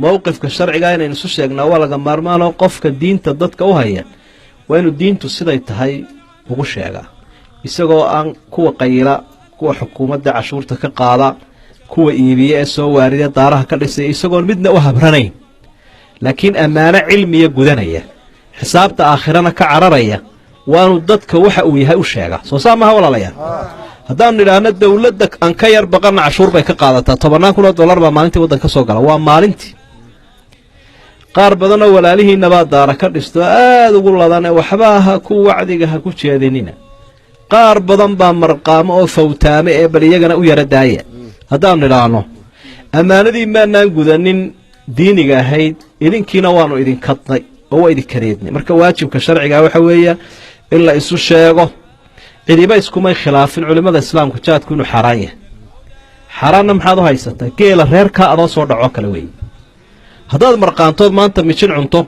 Mowqifka sharciga inaynu isu sheegnaa waa laga maarmaanoo. Qofka diinta dadka u haya waa inuu diintu siday tahay ugu sheegaa, isagoo aan kuwa qayila, kuwa xukuumadda cashuurta ka qaada, kuwa iibiye ee soo waarida, daaraha ka dhisaya, isagoon midna u habranayn, laakiin ammaano cilmiya gudanaya, xisaabta aakhirana ka cararaya, waanu dadka waxa uu yahay u sheegaa. Soo saa maha, walaalayaal? Haddaanu nidhaahno dowladda aan ka yar baqanna, cashuur bay ka qaadataa, tobannaan kun oo dollar baa maalintii waddanka ka soo gala. Waa maalintii. Qaar badanoo walaalihiinabaa daara ka dhisto, aada ugu ladane, waxba ha ku wacdiga ha ku jeedinina. Qaar badan baa marqaamo oo fawtaame ee bal iyagana u yara daaya. Haddaanu nidhaahno ammaanadii maanaan gudanin diiniga ahayd, idinkiina waanu idinkadnay oo waa idin kareednay. Marka waajibka sharcigaa waxa weeya in la isu sheego. Cidiba iskumay khilaafin culimmada islaamku jaadku inuu xaaraan yahay. Xaaraanna maxaad u haysataa? Geela reerkaa adoo soo dhacoo kale weeye. Haddaad marqaantood maanta mijin cunto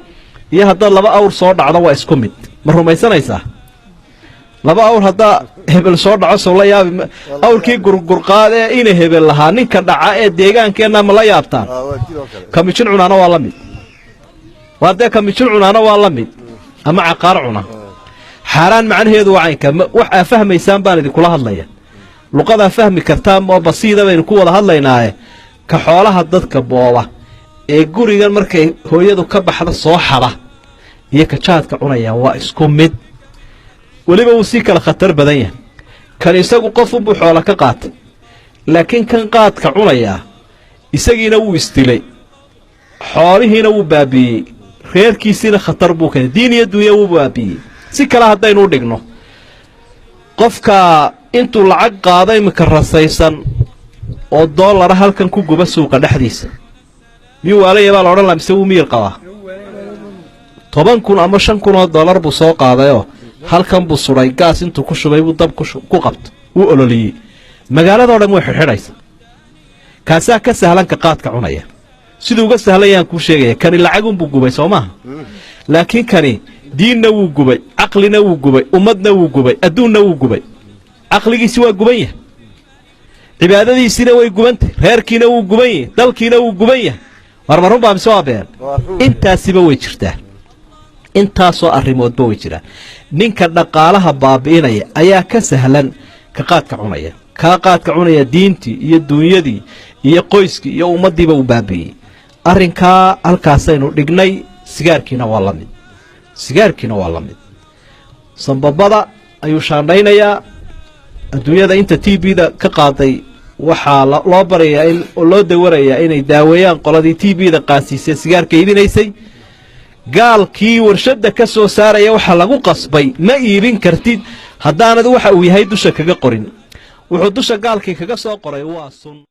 iyo haddaad laba awr soo dhacdo, waa isku mid. Ma rumaysanaysaa? Laba awr haddaa hebel soo dhaco, sow la yaabi awrkii gurgurqaad ee ina hebel lahaa ninka dhaca ee deegaankeenna? Ma la yaabtaan? Ka mijin cunaana waa la mid. Waa dee, ka mijin cunaana waa la mid ama caqaar cuna. Xaaraan macnaheedu waa caynka. Wax aa fahmaysaan baan idinkula hadlaya, luqadaa fahmi kartaan oo basiida baynu ku wada hadlaynaaye. Ka xoolaha dadka booba ee gurigan markay hooyadu ka baxda soo xada iyo ka jaadka cunaya waa isku mid. Weliba wuu sii kala khatar badan yahay. Kan isagu qofunbuu xoola ka qaatay, laakiin kan qaadka cunayaa isagiina wuu isdilay, xoolihiina wuu baabiiyey, reerkiisiina khatar buu keenay, diin iyo dunya wuu baabiiyey. Si kale haddaynu dhigno, qofka intuu lacag qaado iminka rasaysan oo doolara halkan ku guba suuqa dhexdiisa, miyuu waalaya baa la odhan laha, mise wuu miyir qabaa? 10,000 ama 5,000 oo dollar buu soo qaadayoo halkan buu sudhay, gaas intuu ku shubay buu dab ku qabto, wuu ololiyey, magaaladoo dhan way xidhxidhaysa. Kaasaa ka sahlan ka qaadka cunaya. Siduu uga sahlan yaan kuu sheegaya. Kani lacagunbuu gubay, soo maaha? Laakiin kani diinna wuu gubay, caqlina wuu gubay, ummadna wuu gubay, adduunna wuu gubay. Caqligiisi waa guban yahay, cibaadadiisiina way gubantay, reerkiina wuu guban yahay, dalkiina wuu guban yahay. War ma runbaa mise waa been? Intaasiba way jirtaa, intaasoo arrimoodba way jiraan. Ninka dhaqaalaha baabi'inaya ayaa ka sahlan ka qaadka cunaya. Kaa qaadka cunaya diintii iyo duunyadii iyo qoyskii iyo ummaddiiba uu baabi'iyey. Arrinkaa halkaasaynu dhignay. Sigaarkiina waa la mid, sigaarkiina waa la mid. Sambabada ayuu shaandhaynayaa. Adduunyada inta TB-da ka qaaday waxaa loo barayaa in loo dawarayaa inay daaweeyaan qoladii TB-da qaasiisay sigaarka iibinaysay. Gaalkii warshadda ka soo saaraya waxaa lagu qasbay, ma iibin kartid haddaanad waxa uu yahay dusha kaga qorin. Wuxuu dusha gaalkii kaga soo qoray waa sun.